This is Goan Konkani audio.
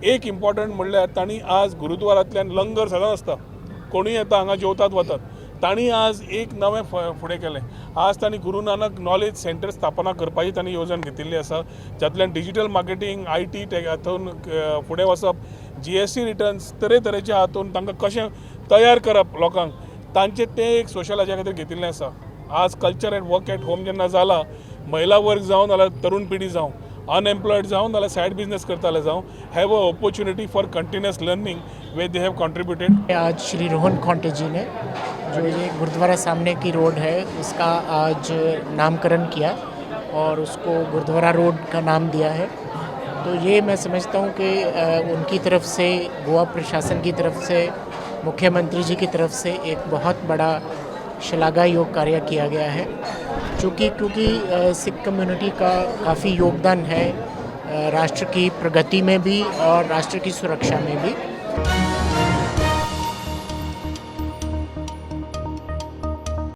एक इम्पॉर्टंट म्हणल्यार तांणी आज गुरुद्वारांतल्यान लंगर सदांच आसता, कोणूय येता हांगा, जेवतात वतात. तांणी आज एक नवें फुडें केलें. आज तांणी गुरु नानक नॉलेज सेंटर स्थापना करपाची तांणी येवजण घेतिल्ली आसा, जातल्यान डिजिटल मार्केटींग, IT हातून फुडें वचप, जीएसटी रिटर्न्स, तरेतरेच्या हातून तांकां कशें तयार करप लोकांक, तांचें तें एक सोशल हाज्या खातीर घेतिल्लें आसा. आज culture and work at home जेन्ना जाला, महिला वर्ग जावं नाल्यार तरुण पिढी जावं, अनएम्प्लॉयड जावं नाल्यार सायड बिजनेस करताले जावं, have a opportunity for continuous learning where they have contributed. आज श्री रोहन खोंटे जी ने जो ये गुरुद्वारा सामने की रोड है, उसका आज नामकरण किया और उसको गुरुद्वारा रोड का नाम दिया है. तो ये मैं समझता हूँ कि उनकी तरफ से, गोवा प्रशासन की तरफ से, मुख्यमंत्री जी की तरफ से एक बहुत बड़ा श्लाघा योग्य कार्य किया गया है. चूँकि क्योंकि सिख कम्युनिटी का काफ़ी योगदान है राष्ट्र की प्रगति में भी और राष्ट्र की सुरक्षा में भी.